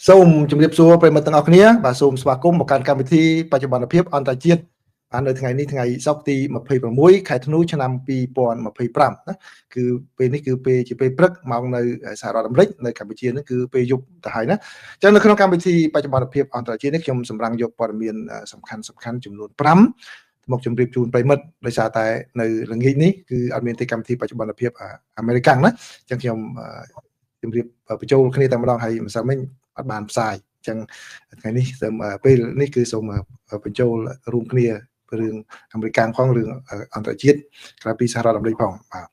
សូមជម្រាបសួរប្រិយមិត្តទាំងអស់គ្នាបាទសូមស្វាគមន៍មកកាន់កម្មវិធីបច្ចុប្បន្នភាពអន្តរជាតិបាទនៅថ្ងៃនេះថ្ងៃសុក្រទី26ខែធ្នូឆ្នាំ2025ណាគឺពេលនេះគឺពេលជាពេលព្រឹកម៉ោងនៅសហរដ្ឋអាមេរិកនៅកម្ពុជានេះគឺពេលយប់ទៅហើយណាអញ្ចឹងនៅក្នុងកម្មវិធីបច្ចុប្បន្នភាពអន្តរជាតិនេះខ្ញុំសម្រាំងយកព័ត៌មានសំខាន់សំខាន់ចំនួន5មកជម្រាបជូនប្រិយមិត្តដោយសារតែនៅល្ងាចនេះគឺអត់មានទេកម្មវិធីបច្ចុប្បន្នភាពអាមេរិកណាអញ្ចឹងខ្ញុំជម្រាបបញ្ចូលគ្នាតែម្ដងហើយម្សិលមិញអត់បានផ្សាយអញ្ចឹងថ្ងៃនេះសូមពេលនេះគឺសូមបញ្ចូលរួមគ្នារឿងអាមេរិកផងរឿងអន្តរជាតិក្រៅពីសហរដ្ឋអាមេរិកផងបាទ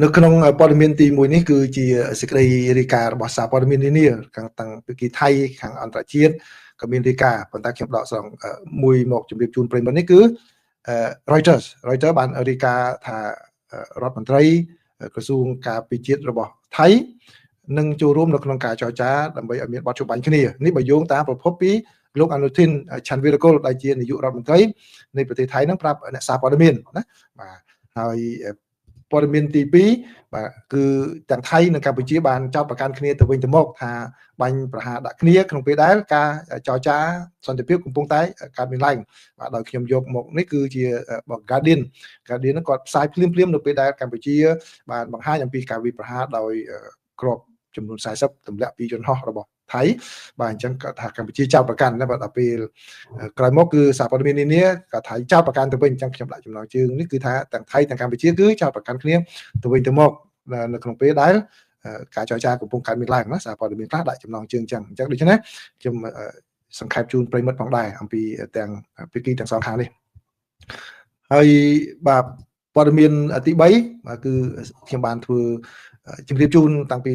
នៅក្នុងព័ត៌មានទី1នេះគឺជាសេចក្តីរាយការណ៍របស់សារព័ត៌មាននានាខាងតាំងពីថៃខាងអន្តរជាតិក៏មានរាយការណ៍ប៉ុន្តែខ្ញុំដកស្រង់មួយមកជម្រាបជូនប្រិយមិត្តនេះគឺ Reuters បានរាយការណ៍ថារដ្ឋមន្ត្រីក្រសួងការពារជាតិរបស់ថៃនឹងចូលរួមនៅក្នុងការចរចាដើម្បីឲ្យមានបទជួបបាញ់គ្នានេះបើយោងតាមប្រភពពីលោកអនុធីនឆាន់វីរកុលដែលជានាយករដ្ឋមន្ត្រីនៃប្រទេសថៃនឹងប្រាប់អ្នកសារព័ត៌មានណាបាទហើយព័ត៌មានទី2បាទគឺទាំងថៃនិងកម្ពុជាបានចោទប្រកាន់គ្នាទៅវិញទៅមកថាបាញ់ប្រហារដាក់គ្នាក្នុងពេលដែលការចរចាសន្តិភាពកំពុងតែកើតមានឡើងបាទដោយខ្ញុំយកមកនេះគឺជា Guardian ហ្នឹងគាត់ផ្សាយភ្លាមៗនៅពេលដែលកម្ពុជាបានបង្ហាញអំពីការវាយប្រហារដោយគ្រាប់ចំនួន40ទម្លាក់ពីយន្តហោះរបស់ថៃបាទអញ្ចឹងគាត់ថាកម្ពុជាចោទប្រកាន់ណាបាទដល់ពេលក្រោយមកគឺសារព័ត៌មាននានាក៏ថៃចោទប្រកាន់ទៅវិញអញ្ចឹងខ្ញុំដាក់ចំណងជើងនេះគឺថាទាំងថៃទាំងកម្ពុជាគឺចោទប្រកាន់គ្នាទៅវិញទៅមកនៅក្នុងពេលដែលការចរចាកំពុងកើតមានឡើងណាសារព័ត៌មានខ្លះដាក់ចំណងជើងអញ្ចឹងអញ្ចឹងដូច្នេះខ្ញុំសង្ខេបជូនប្រិយមិត្តផងដែរអំពីទាំងភាគីទាំងសងខាងនេះហើយបាទព័ត៌មានទី3បាទគឺខ្ញុំបានធ្វើជម្រាបជូនតាំងពី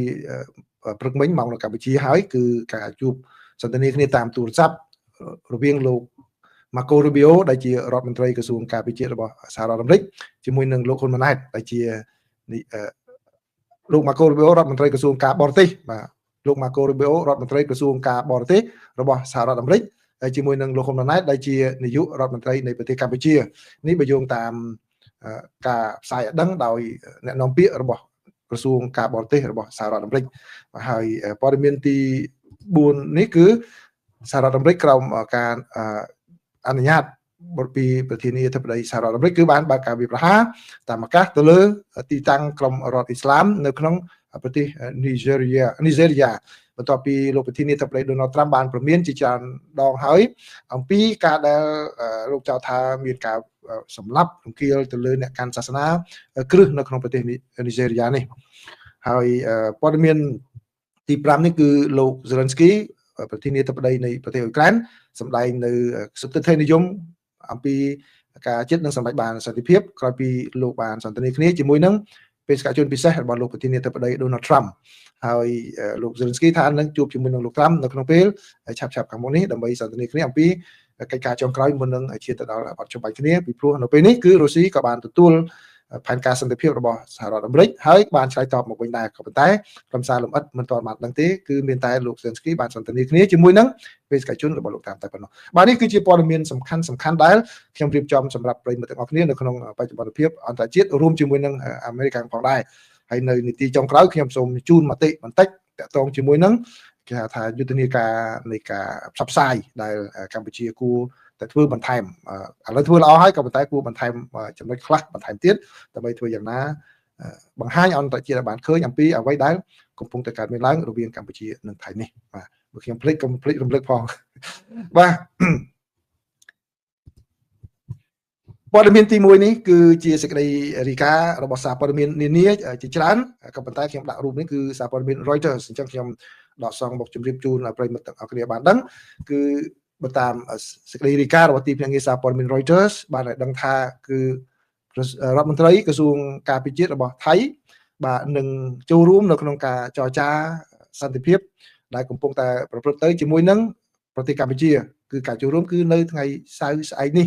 ព្រឹកមិញមកនៅកម្ពុជាហើយគឺការជួបសន្ទនាគ្នាតាមទូរស័ព្ទរវាងលោក Marco Rubio ដែលជារដ្ឋមន្ត្រីក្រសួងការពារជាតិរបស់សហរដ្ឋអាមេរិកជាមួយនឹងលោកហ៊ុនម៉ាណែតដែលជាលោក Marco Rubio រដ្ឋមន្ត្រីក្រសួងការបរទេសបាទលោក Marco Rubio រដ្ឋមន្ត្រីក្រសួងការបរទេសរបស់សហរដ្ឋអាមេរិកជាមួយនឹងលោកហ៊ុនម៉ាណែតដែលជានាយករដ្ឋមន្ត្រីនៃប្រទេសកម្ពុជានេះបើយោងតាមការផ្សាយឲ្យដឹងដោយអ្នកនាំពាក្យរបស់ក្រសួងការបរទេសរបស់សហរដ្ឋអាមេរិកហើយព័ត៌មានទី4នេះគឺសហរដ្ឋអាមេរិកក្រោមការអនុញ្ញាតពីប្រធានាធិបតីសហរដ្ឋអាមេរិកគឺបានបើកការវាយប្រហារតាមអាកាសទៅលើទីតាំងក្រុមរដ្ឋអ៊ីស្លាមនៅក្នុងប្រទេសនីហ្សេរីយ៉ាបន្ទាប់ពីលោកប្រធានាធិបតីដូណាល់ត្រាំបានព្រមានជាច្រើនដងហើយអំពីការដែលលោកចោទថាមានការសម្លាប់រង្គាលទៅលើអ្នកកាន់សាសនាគ្រឹះនៅក្នុងប្រទេសនីហ្សេរីយ៉ានេះហើយព័ត៌មានទី5នេះគឺលោកសេលិនស្គីប្រធានាធិបតីនៃប្រទេសអ៊ុយក្រែនសម្ដែងនៅសុទិដ្ឋិនិយមអំពីការជាតិនឹងសម្រេចបានសន្តិភាពក្រោយពីលោកបានសន្ទនាគ្នាជាមួយនឹងបេសកជនពិសេសរបស់លោកប្រធានាធិបតីដូណាល់ត្រាំហើយលោកសេលិនស្គីថានឹងជួបជាមួយនឹងលោកត្រាំនៅក្នុងពេលឆាប់ៗខាងមុខនេះដើម្បីសន្ទនាគ្នាអំពីកិច្ចការចុងក្រោយមុននឹងឈានទៅដល់បទច្បាប់គ្នាពីព្រោះនៅពេលនេះគឺរុស្ស៊ីក៏បានទទួលផែនការសន្តិភាពរបស់សហរដ្ឋអាមេរិកហើយបានឆ្លើយតបមកវិញដែរក៏ប៉ុន្តែខ្លឹមសារលម្អិតមិនទាន់បានដឹងទេគឺមានតែលោកសេនស្គីបានសន្ទនាគ្នាជាមួយនឹងបេសកជនរបស់លោកតាមតែប៉ុណ្ណោះបាទនេះគឺជាព័ត៌មានសំខាន់សំខាន់ដែលខ្ញុំរៀបចំសម្រាប់ប្រិយមិត្តទាំងអស់គ្នានៅក្នុងបច្ចុប្បន្នភាពអន្តរជាតិរួមជាមួយនឹងអាមេរិកផងដែរហើយនៅនីតិចុងក្រោយខ្ញុំសូមជូនមតិបន្តិចតាក់ទងជាមួយនឹងគេហៅថាយុទ្ធនាការនៃការផ្សព្វផ្សាយដែលកម្ពុជាគួរតែធ្វើបន្ថែមឥឡូវធ្វើល្អហើយក៏ប៉ុន្តែគួរបន្ថែមចំណុចខ្លះបន្ថែមទៀតដើម្បីធ្វើយ៉ាងណាបង្ហាញអន្តរជាតិឲ្យបានឃើញអំពីអ្វីដែលកំពុងតែកើតមានឡើងរវាងកម្ពុជានិងថៃនេះបាទបើខ្ញុំភ្លេចកុំភ្លេចរំលឹកផងបាទព័ត៌មានទី1នេះគឺជាសេចក្តីរាយការណ៍របស់សារព័ត៌មាននានាជាច្រើនក៏ប៉ុន្តែខ្ញុំដាក់រូបនេះគឺសារព័ត៌មាន Reuters អញ្ចឹងខ្ញុំដកស្រង់មកជម្រាបជូនប្រិយមិត្តទាំងអស់គ្នាបានដឹងគឺបើតាមសេចក្តីរាយការណ៍របស់ទីភ្នាក់ងារសារព័ត៌មាន Reuters បានឲ្យដឹងថាគឺរដ្ឋមន្ត្រីក្រសួងការពារជាតិរបស់ថៃបាទនឹងចូលរួមនៅក្នុងការចរចាសន្តិភាពដែលកំពុងតែប្រព្រឹត្តទៅជាមួយនឹងប្រទេសកម្ពុជាគឺការចូលរួមគឺនៅថ្ងៃសៅរ៍ស្អែកនេះ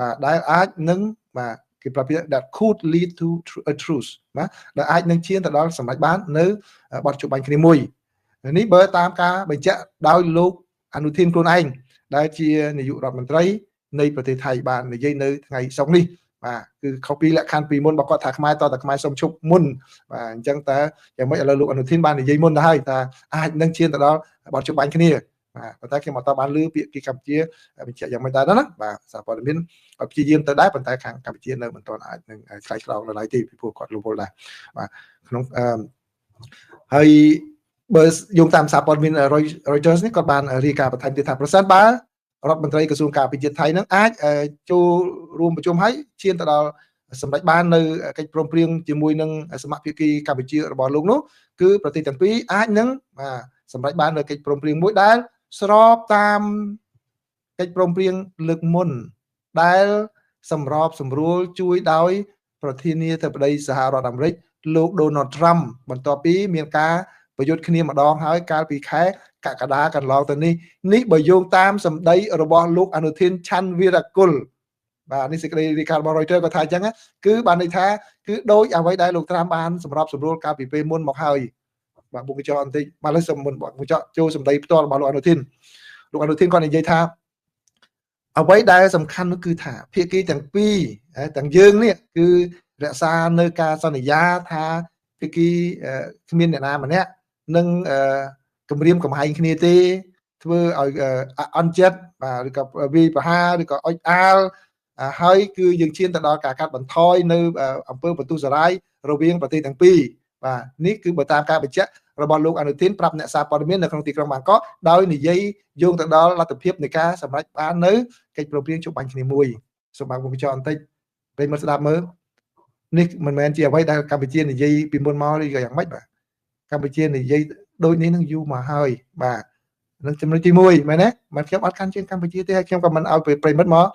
បាទដែលអាចនឹងបាទគេប្រាប់ថា that could lead to a truce បាទដែលអាចនឹងឈានទៅដល់សម្រេចបាននៅបទជួបបាញ់គ្នាមួយនេះបើតាមការបញ្ជាក់ដោយលោកអនុធីនខ្លួនឯងដែលជានាយករដ្ឋមន្ត្រីនៃប្រទេសថៃបាននិយាយនៅថ្ងៃសុក្រនេះ បាទគឺខុសពីលក្ខខណ្ឌពីមុនរបស់គាត់ថាខ្មែរតតែខ្មែរសុំឈប់មុនបាទអញ្ចឹងតើយ៉ាងម៉េចឥឡូវលោកអនុធីនបាននិយាយមុនទៅហើយថាអាចនឹងឈានទៅដល់បទជប់បាញ់គ្នាបាទប៉ុន្តែខ្ញុំអត់បានឮពាក្យពីកម្ពុជាបញ្ជាក់យ៉ាងម៉េចដែរណាបាទសារព័ត៌មានគាត់ព្យាយាមទៅដែរប៉ុន្តែខាងកម្ពុជានៅមិនទាន់អាចនឹងឆ្លើយឆ្លងនៅឡើយទេពីព្រោះគាត់រវល់ដែរបាទក្នុងហើយបើយោងតាមសារព័ត៌មាន Reuters នេះគាត់បានរាយការណ៍បន្ថែមទៀតថាប្រសិនបើរដ្ឋមន្ត្រីក្រសួងការពារជាតិថៃនឹងអាចចូលរួមប្រជុំហើយឈានទៅដល់សម្រេចបាននៅកិច្ចព្រមព្រៀងជាមួយនឹងសមាភាគីកម្ពុជារបស់លោកនោះគឺប្រទេសទាំងពីរអាចនឹងបាទសម្រេចបាននៅកិច្ចព្រមព្រៀងមួយដែលស្របតាមកិច្ចព្រមព្រៀងលើកមុនដែលសម្របសម្រួលជួយដោយប្រធានាធិបតីសហរដ្ឋអាមេរិកលោក Donald Trump បន្ទាប់ពីមានការប្រយុទ្ធគ្នាម្ដងហើយកាលពីខែកក្កដាកន្លងទៅនេះនេះបើយោងតាមសម្ដីរបស់លោកអនុធានឆាន់វីរគុលបាទនេះសេចក្តីរាយការណ៍របស់ Reuters ក៏ថាអញ្ចឹងគឺបានន័យថាគឺដូចអ្វីដែលលោកត្រាំបានសម្របសម្រួលកាលពីពេលមុនមកហើយបាទបុកកញ្ចក់បន្តិចបាទឥឡូវសូមមុនបុកកញ្ចក់ចូលសម្ដីផ្ទាល់របស់លោកអនុធានលោកអនុធានគាត់និយាយថាអ្វីដែលសំខាន់នោះគឺថាភាគីទាំងពីរទាំងយើងនេះគឺរក្សានៅការសន្យាថាភាគីគ្មានអ្នកណាម្នាក់នឹងគម្រាមកំហែងគ្នាទេធ្វើឲ្យអន់ចិត្តបាទឬក៏វាយប្រហារឬក៏អុចអាលហើយគឺយើងឈានទៅដល់ការកាត់បន្ថយនៅអំពើបន្ទុះសារាយរវាងប្រទេសទាំងពីរបាទនេះគឺបើតាមការបញ្ជាក់របស់លោកអនុធានប្រាប់អ្នកសារព័ត៌មាននៅក្នុងទីក្រុងបាងកកដោយនិយាយយោងទៅដល់លទ្ធភាពនៃការសម្រេចបាននៅកិច្ចព្រមព្រៀងជប់បាញ់គ្នាមួយសូមបើកវងកញ្ចក់បន្តិចប្រិយមិត្តស្ដាប់មើលនេះមិនមែនជាអ្វីដែលកម្ពុជានិយាយពីមុនមកឬក៏យ៉ាងម៉េចបាទកម្ពុជានិយាយដូចនេះនឹងយូរមកហើយបាទនឹងចំណុចទី1មែនទេមិនខ្ញុំអត់កាន់ជើងកម្ពុជាទេហើយខ្ញុំក៏មិនឲ្យប្រិយមិត្តមក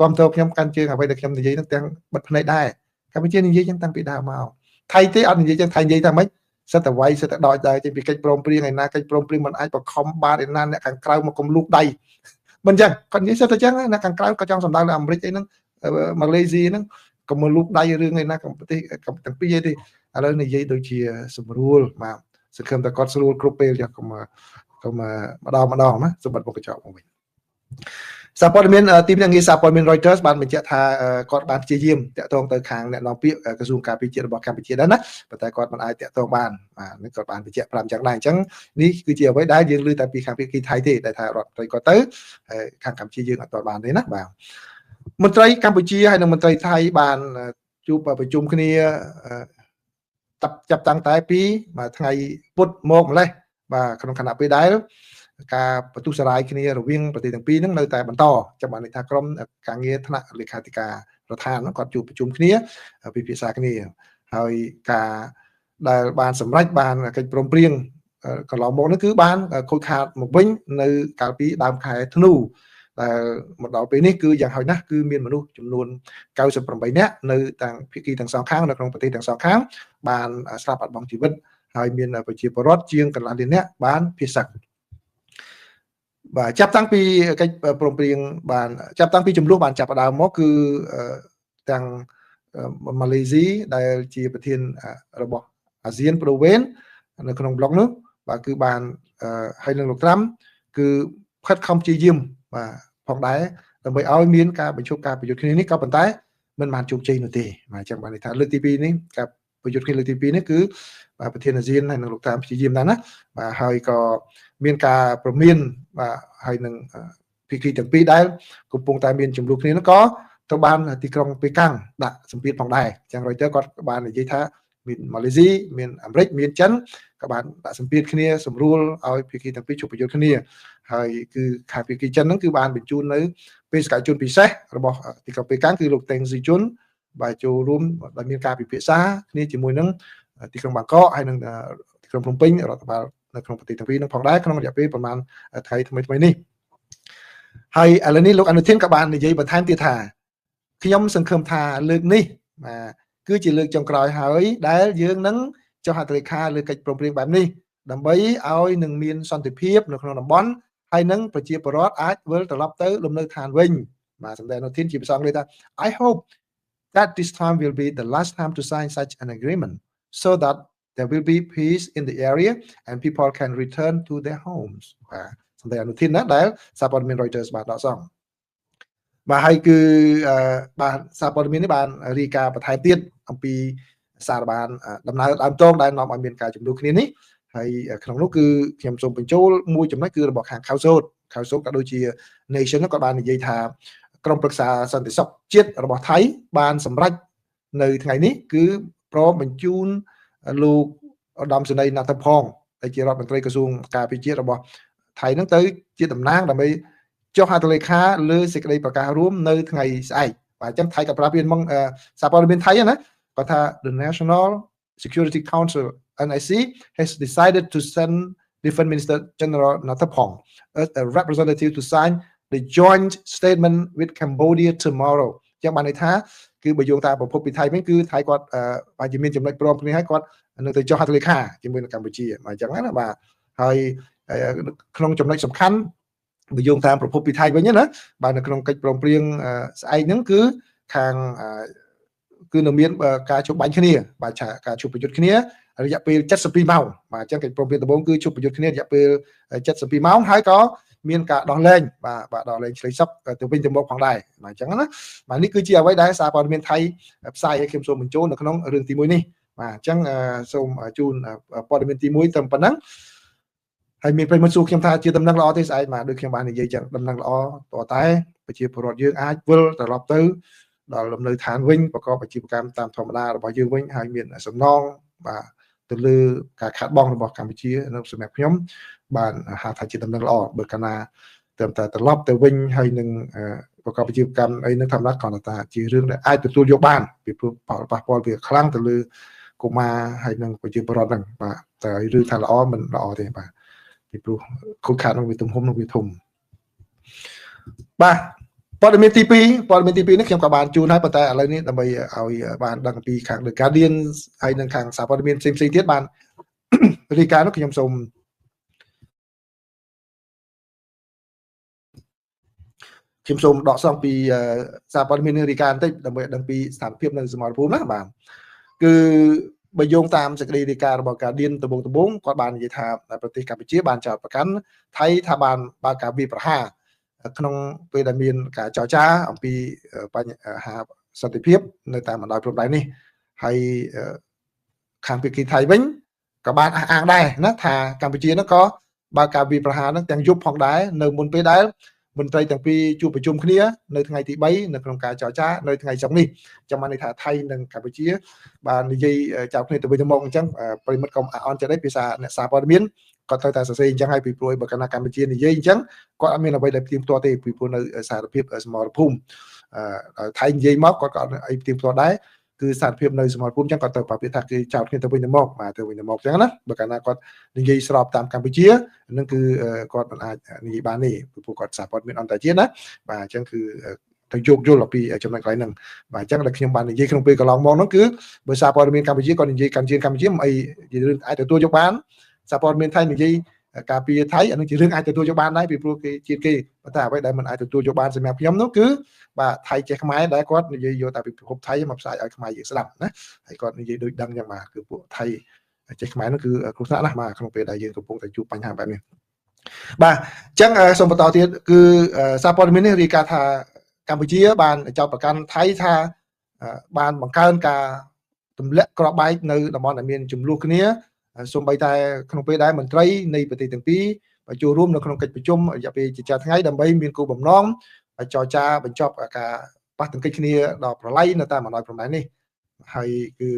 គាំទ្រខ្ញុំកាន់ជើងអ្វីដែលខ្ញុំនិយាយនឹងទាំងបិទភ្នែកដែរកម្ពុជានិយាយចឹងតាំងពីដើមមកថៃទេអត់និយាយចឹងថៃនិយាយថាម៉េចសិតតែវាយសិតតែដកដែរចេញពីកិច្ចព្រមព្រៀងឯណាកិច្ចព្រមព្រៀងមិនអាចបខំបានឯណាអ្នកខាងក្រៅមកកំលូកដៃមិនចឹងគាត់និយាយសិតតែចឹងអ្នកខាងក្រៅក៏ចង់សម្ដៅលើអាមេរិកអីហ្នឹងម៉ាឡេស៊ីហ្នឹងកុំមកលូកដៃរឿងឯណាប្រទេសទាំងពីរអីទេឥឡូវនិយាយដូចជាស្រួលបាទសង្ឃឹមតែគាត់ស្រួលគ្រប់ពេលចាកុំម្ដងម្ដងណាសម្បត្តិមុខកញ្ចក់មកវិញសារព័ត៌មានទីភ្នាក់ងារសារព័ត៌មាន Reuters បានបញ្ជាក់ថាគាត់បានព្យាយាមតាក់ទងទៅខាងអ្នកនាំពាក្យក្រសួងការពារជាតិរបស់កម្ពុជាដែរណាប៉ុន្តែគាត់មិនអាចតាក់ទងបានបាទនេះគាត់បានបញ្ជាក់ប្រាប់ចឹងដែរអញ្ចឹងនេះគឺជាអ្វីដែលយើងឮតែពីខាងភាគីថៃទេដែលថារដ្ឋមន្ត្រីគាត់ទៅខាងកម្ពុជាយើងអត់ទាន់បានទេណាបាទមន្ត្រីកម្ពុជាហើយនិងមន្ត្រីថៃបានជួបប្រជុំគ្នាចាប់តាំងតែពីថ្ងៃពុធមកម្លេះបាទក្នុងខណៈពេលដែលការបន្ទុះសារាយគ្នារវាងប្រទេសទាំងពីរហ្នឹងនៅតែបន្តចាំបានន័យថាក្រុមការងារថ្នាក់លេខាធិការរដ្ឋានគាត់ជួបប្រជុំគ្នាពិភាក្សាគ្នាហើយការដែលបានសម្រេចបានកិច្ចព្រមព្រៀងកន្លងមកហ្នឹងគឺបានខូចខាតមកវិញនៅកាលពីដើមខែធ្នូដែលមកដល់ពេលនេះគឺយ៉ាងហោចណាស់គឺមានមនុស្សចំនួន98នាក់នៅទាំងភាគីទាំងសងខាងនៅក្នុងប្រទេសទាំងសងខាងបានស្លាប់បាត់បង់ជីវិតហើយមានប្រជាពលរដ្ឋជាងកន្លះលាននាក់បានភៀសសឹកបាទចាប់តាំងពីកិច្ចព្រមព្រៀងបានចាប់តាំងពីចំនួនបានចាប់ផ្ដើមមកគឺទាំងម៉ាឡេស៊ីដែលជាប្រធានរបស់អាស៊ានប្ដូវេននៅក្នុងប្លុកនោះបាទគឺបានហើយនឹងលោកត្រាំគឺខិតខំព្យាយាមបាទផងដែរដើម្បីឲ្យមានការបញ្ឈប់ការប្រយុទ្ធគ្នានេះក៏ប៉ុន្តែមិនបានជោគជ័យនោះទេបាទអញ្ចឹងបានន័យថាលើកទី2នេះការប្រយុទ្ធគ្នាលើកទី2នេះគឺបាទប្រធានអាស៊ានហើយនឹងលោកត្រាំព្យាយាមដែរណាបាទហើយក៏មានការប្រមានបាទហើយនឹងភាគីទាំងពីរដែលកំពុងតែមានចំនួនគ្នានោះក៏ទៅបានទីក្រុងប៉េកាំងដាក់សម្ពាធផងដែរអញ្ចឹង Reuters គាត់បាននិយាយថាមានម៉ាឡេស៊ីមានអាមេរិកមានចិនក៏បានដាក់សម្ពាធគ្នាសម្រួលឲ្យភាគីទាំងពីរជួបប្រយុទ្ធគ្នាហើយគឺខាងភាគីចិនហ្នឹងគឺបានបញ្ជូននៅបេសកជនពិសេសរបស់ទីក្រុងប៉េកាំងគឺលោកតេងស៊ីជុនបាទចូលរួមដោយមានការពិភាក្សាគ្នាជាមួយនឹងទីក្រុងបាងកកហើយនិងទីក្រុងភ្នំពេញរដ្ឋបាលនៅក្នុងប្រទេសទាំងពីរនឹងផងដែរក្នុងរយៈពេលប្រហែលថ្ងៃថ្មីៗនេះហើយឥឡូវនេះលោកអនុធានក៏បាននិយាយបន្ថែមទៀតថាខ្ញុំសង្ឃឹមថាលើកនេះបាទគឺជាលើកចុងក្រោយហើយដែលយើងនឹងចុះហត្ថលេខាលើកិច្ចព្រមព្រៀងបែបនេះដើម្បីឲ្យនឹងមានសន្តិភាពនៅក្នុងតំបន់ហើយនឹងប្រជាពលរដ្ឋអាចវិលត្រឡប់ទៅលំនៅឋានវិញបាទសម្ដែងអនុធានជាភាសាអង់គ្លេសថា I hope that this time will be the last time to sign such an agreement so that there will be peace in the area and people can return to their homes បាទសម្ដែងអនុធានណាដែលសារព័ត៌មាន Reuters បានដកស្រង់ បាទហើយគឺបាទសារព័ត៌មាននេះបានរាយការណ៍បន្ថែមទៀតអំពីសារបានដំណើរដើមតងដែលនាំឲ្យមានការជំនួសគ្នានេះហើយក្នុងនោះគឺខ្ញុំសូមបញ្ចូលមួយចំណុចគឺរបស់ខាងខៅសូតខៅសូតក៏ដូចជា Nation ក៏បាននិយាយថាក្រុមប្រឹក្សាសន្តិសុខជាតិរបស់ថៃបានសម្រេចនៅថ្ងៃនេះគឺព្រមបញ្ជូនលោកឧត្តមសេនីយ៍ណាត់ផងដែលជារដ្ឋមន្ត្រីក្រសួងការពារជាតិរបស់ថៃនឹងទៅជាតំណាងដើម្បីចុះហត្ថលេខាលើសេចក្តីប្រកាសរួមនៅថ្ងៃស្អែកបាទអញ្ចឹងថៃក៏ប្រាប់វាមកសារព័ត៌មានថៃណាគាត់ថា The National Security Council NIC has decided to send Defense Minister General Nattapong as a representative to sign the joint statement with Cambodia tomorrow ចឹងបានន័យថាគឺបើយោងតាមប្រភពពីថៃវិញគឺថៃគាត់បានជាមានចំណុចព្រមគ្នាហើយគាត់នឹងទៅចុះហត្ថលេខាជាមួយនឹងកម្ពុជាបាទអញ្ចឹងណាបាទហើយក្នុងចំណុចសំខាន់បើយោងតាមប្រភពពីថៃវិញណាបាទនៅក្នុងកិច្ចព្រមព្រៀងស្អែកហ្នឹងគឺខាងគឺនៅមានការជួបបាញ់គ្នាបាទការជួបប្រយុទ្ធគ្នារយៈពេល72ម៉ោងបាទអញ្ចឹងកិច្ចព្រមព្រៀងដំបូងគឺជួបប្រយុទ្ធគ្នារយៈពេល72ម៉ោងហើយក៏មានការដោះលែងបាទបាទដោះលែងឆ្លៃសឹកទៅវិញទៅមកផងដែរបាទអញ្ចឹងណាបាទនេះគឺជាអ្វីដែលសារព័ត៌មានថៃផ្សាយឲ្យខ្ញុំសូមបញ្ចូលនៅក្នុងរឿងទី1នេះបាទអញ្ចឹងសូមជូនព័ត៌មានទី1ត្រឹមប៉ុណ្ណឹងហើយមានប្រិយមិត្តសួរខ្ញុំថាជាដំណឹងល្អទេស្អែកបាទដូចខ្ញុំបាននិយាយចឹងដំណឹងល្អតតែប្រជាពលរដ្ឋយើងអាចវិលត្រឡប់ទៅដល់លំនៅឋានវិញប្រកបអាជីវកម្មតាមធម្មតារបស់យើងវិញហើយមានសំណងបាទទៅលើការខាតបង់របស់កម្ពុជានៅសម្រាប់ខ្ញុំបានហៅថាជាដំណឹងល្អបើកាលណាត្រឹមតែត្រឡប់ទៅវិញហើយនឹងប្រកបអាជីវកម្មអីនឹងធម្មតាគ្រាន់តែថាជារឿងដែលអាចទទួលយកបានពីព្រោះផលប៉ះពាល់វាខ្លាំងទៅលើកុមារហើយនឹងប្រជាពលរដ្ឋហ្នឹងបាទតែរឿងថាល្អមិនល្អទេបាទពីព្រោះខូចខាតនឹងវាទំហំនឹងវាធំបាទព័ត៌មានទី2ព័ត៌មានទី2នេះខ្ញុំក៏បានជូនហើយប៉ុន្តែឥឡូវនេះដើម្បីឲ្យបានដឹងពីខាង The Guardian ហើយនិងខាងសារព័ត៌មានផ្សេងៗទៀតបានរាយការណ៍នោះខ្ញុំសូមដកស្រង់ពីសារព័ត៌មាននឹងរាយការណ៍បន្តិចដើម្បីឲ្យដឹងពីស្ថានភាពនៅសមរភូមិណាបាទគឺបើយោងតាមសេចក្តីរាយការណ៍របស់ Guardian ដំបូងគាត់បាននិយាយថាប្រទេសកម្ពុជាបានចោទប្រកាន់ថៃថាបានបើកការវាយប្រហារក្នុងពេលដែលមានការចរចាអំពីបញ្ហាសន្តិភាពនៅតាមបណ្ដោយព្រំដែននេះហើយខាងភាគីថៃវិញក៏បានអះអាងដែរណាថាកម្ពុជានោះក៏បើកការវាយប្រហារនឹងទាំងយប់ផងដែរនៅមុនពេលដែលមន្ត្រីទាំងពីរជួបប្រជុំគ្នានៅថ្ងៃទី3នៅក្នុងការចរចានៅថ្ងៃសុក្រនេះចាំបានន័យថាថៃនិងកម្ពុជាបាននិយាយចោទគ្នាទៅវិញទៅមកអញ្ចឹងប្រិមិត្តកុំអន់ចិត្តទេភាសាអ្នកសារព័ត៌មានគាត់ត្រូវតែសរសេរអញ្ចឹងហើយពីព្រោះបើកាលណាកម្ពុជានិយាយអញ្ចឹងគាត់អត់មានអ្វីដែលផ្ទៀងផ្ទាត់ទេពីព្រោះនៅសារភាពសមរភូមិថៃនិយាយមកគាត់ក៏អត់អីផ្ទៀងផ្ទាត់ដែរគឺសារភាពនៅសមរភូមិអញ្ចឹងគាត់ត្រូវប្រាប់ថាគេចោទគ្នាទៅវិញទៅមកបាទទៅវិញទៅមកអញ្ចឹងណាបើកាលណាគាត់និយាយស្របតាមកម្ពុជានឹងគឺគាត់មិនអាចនិយាយបានទេពីព្រោះគាត់សារព័ត៌មានអន្តរជាតិណាបាទអញ្ចឹងគឺទៅយោគយល់អំពីចំណុចកន្លែងហ្នឹងបាទអញ្ចឹងដែលខ្ញុំបាននិយាយក្នុងពេលកន្លងមកហ្នឹងគឺបើសារព័ត៌មានកម្ពុជាគាត់និយាយកម្ពុជាកម្ពុជាមិនអីជារឿងអាចទទួលយកបានសារព័ត៌មានថៃនិយាយការពារថៃអានឹងជារឿងអាចទទួលយកបានដែរពីព្រោះគេជាតិគេប៉ុន្តែអ្វីដែលមិនអាចទទួលយកបានសម្រាប់ខ្ញុំនោះគឺបាទថៃចេះខ្មែរដែលគាត់និយាយយកតែពីពិភពថៃមកផ្សាយឲ្យខ្មែរយើងស្ដាប់ណាហើយគាត់និយាយដូចដឹងយ៉ាងបាទគឺពួកថៃចេះខ្មែរនោះគឺគ្រោះថ្នាក់ណាស់បាទក្នុងពេលដែលយើងកំពុងតែជួបបញ្ហាបែបនេះបាទអញ្ចឹងសូមបន្តទៀតគឺសារព័ត៌មាននេះរាយការណ៍ថាកម្ពុជាបានចោទប្រកាន់ថៃថាបានបង្កើនការទម្លាក់គ្រាប់បែកនៅតំបន់ដែលមានចំនួនគ្នាសូម្បីតែក្នុងពេលដែលមន្ត្រីនៃប្រទេសទាំងពីរចូលរួមនៅក្នុងកិច្ចប្រជុំរយៈពេលជាច្រើនថ្ងៃដើម្បីមានគោលបំណងចរចាបញ្ចប់ការប៉ះទង្គិចគ្នាដល់ប្រឡ័យនៅតាមបណ្ដោយព្រំដែននេះហើយគឺ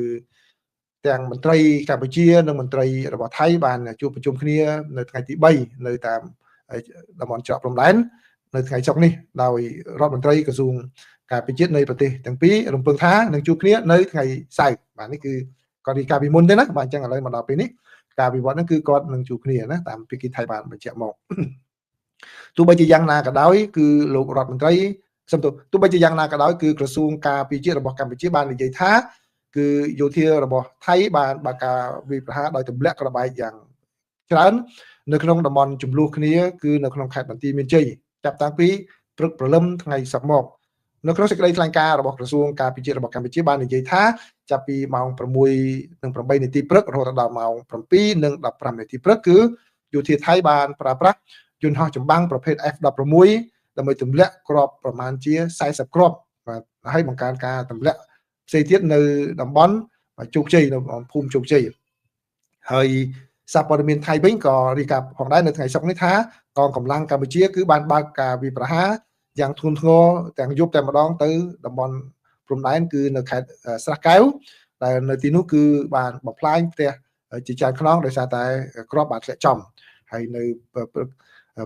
ទាំងមន្ត្រីកម្ពុជានិងមន្ត្រីរបស់ថៃបានជួបប្រជុំគ្នានៅថ្ងៃទី3នៅតាមតំបន់ច្រកព្រំដែននៅថ្ងៃសុក្រនេះដោយរដ្ឋមន្ត្រីក្រសួងការពារជាតិនៃប្រទេសទាំងពីររំពឹងថានឹងជួបគ្នានៅថ្ងៃសៅរ៍បាទនេះគឺគាត់រាយការណ៍ពីមុនទេណាបាទអញ្ចឹងឥឡូវមកដល់ពេលនេះការវិវត្តហ្នឹងគឺគាត់នឹងជួបគ្នាណាតាមភាគីថៃបានបញ្ជាក់មកទោះបីជាយ៉ាងណាក៏ដោយគឺលោករដ្ឋមន្ត្រីសំទោសទោះបីជាយ៉ាងណាក៏ដោយគឺក្រសួងការពារជាតិរបស់កម្ពុជាបាននិយាយថាគឺយោធារបស់ថៃបានបើកការវាយប្រហារដោយទម្លាក់គ្រាប់បែកយ៉ាងច្រើននៅក្នុងតំបន់ចំនួនគ្នាគឺនៅក្នុងខេត្តបន្ទាយមានជ័យចាប់តាំងពីព្រឹកព្រលឹមថ្ងៃសុក្រមកនៅក្នុងសេចក្តីថ្លែងការណ៍របស់ក្រសួងការពារជាតិរបស់កម្ពុជាបាននិយាយថាចាប់ពីម៉ោង6:08នាទីព្រឹករហូតដល់ម៉ោង7:15នាទីព្រឹកគឺយោធាថៃបានប្រើប្រាស់យន្តហោះចម្បាំងប្រភេទ F-16 ដើម្បីទម្លាក់គ្រាប់ប្រមាណជា40គ្រាប់បាទហើយបង្កើនការទម្លាក់ផ្សេងទៀតនៅតំបន់ជោគជ័យនៅភូមិជោគជ័យហើយសារព័ត៌មានថៃវិញក៏រាយការណ៍ផងដែរនៅថ្ងៃសុក្រនេះថាកងកម្លាំងកម្ពុជាគឺបានបើកការវាយប្រហារយ៉ាងធ្ងន់ធ្ងរទាំងយប់តែម្ដងទៅតំបន់ព្រំដែនគឺនៅខេត្តស្រះកែវដែលនៅទីនោះគឺបានបំផ្លាញផ្ទះជាច្រើនខ្នងដោយសារតែគ្រាប់បានធ្លាក់ចំហើយនៅ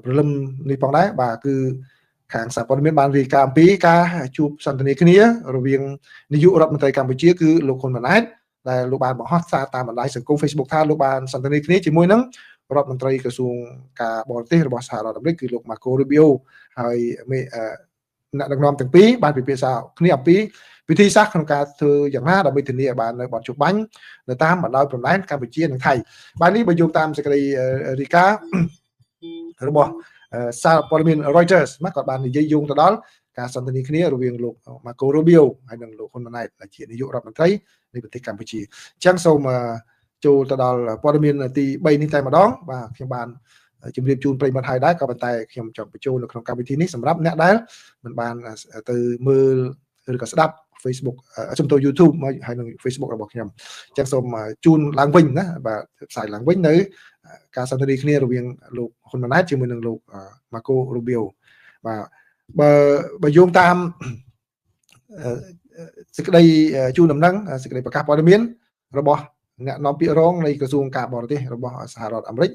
ព្រលឹមនេះផងដែរបាទគឺខាងសារព័ត៌មានបានរាយការណ៍អំពីការជួបសន្ទនាគ្នារវាងនាយករដ្ឋមន្ត្រីកម្ពុជាគឺលោកហ៊ុនម៉ាណែតដែលលោកបានបង្ហោះសារតាមបណ្ដាញសង្គម Facebook ថាលោកបានសន្ទនាគ្នាជាមួយនឹងរដ្ឋមន្ត្រីក្រសួងការបរទេសរបស់សហរដ្ឋអាមេរិកគឺលោក Marco Rubio ហើយអ្នកដឹកនាំទាំងពីរបានពិភាក្សាគ្នាអំពីវិធីសាស្ត្រក្នុងការធ្វើយ៉ាងណាដើម្បីធានាឲ្យបាននៅបទច្បាញ់នៅតាមបណ្ដោយព្រំដែនកម្ពុជានិងថៃបាទនេះបើយោងតាមសេចក្តីរាយការណ៍របស់សារព័ត៌មាន Reuters ណាគាត់បាននិយាយយោងទៅដល់ការសន្ទនាគ្នារវាងលោក Marco Rubio ហើយនិងលោកហ៊ុនម៉ាណែតដែលជានាយករដ្ឋមន្ត្រីនៃប្រទេសកម្ពុជាអញ្ចឹងសូមចូលទៅដល់ព័ត៌មានទី3នេះតែម្ដងបាទខ្ញុំបានជម្រាបជូនប្រិយមិត្តហើយដែរក៏ប៉ុន្តែខ្ញុំចង់បញ្ចូលនៅក្នុងកម្មវិធីនេះសម្រាប់អ្នកដែលមិនបានទៅមើលឬក៏ស្ដាប់ Facebook ជំទោ YouTube ហើយនិង Facebook របស់ខ្ញុំអញ្ចឹងសូមជូនឡើងវិញណាបាទផ្សាយឡើងវិញនៅការសន្ទនាគ្នារវាងលោកហ៊ុនម៉ាណែតជាមួយនឹងលោក Marco Rubio បាទបើយោងតាមសេចក្តីជូនដំណឹងសេចក្តីប្រកាសព័ត៌មានរបស់អ្នកនាំពាក្យរងនៃក្រសួងការបរទេសរបស់សហរដ្ឋអាមេរិក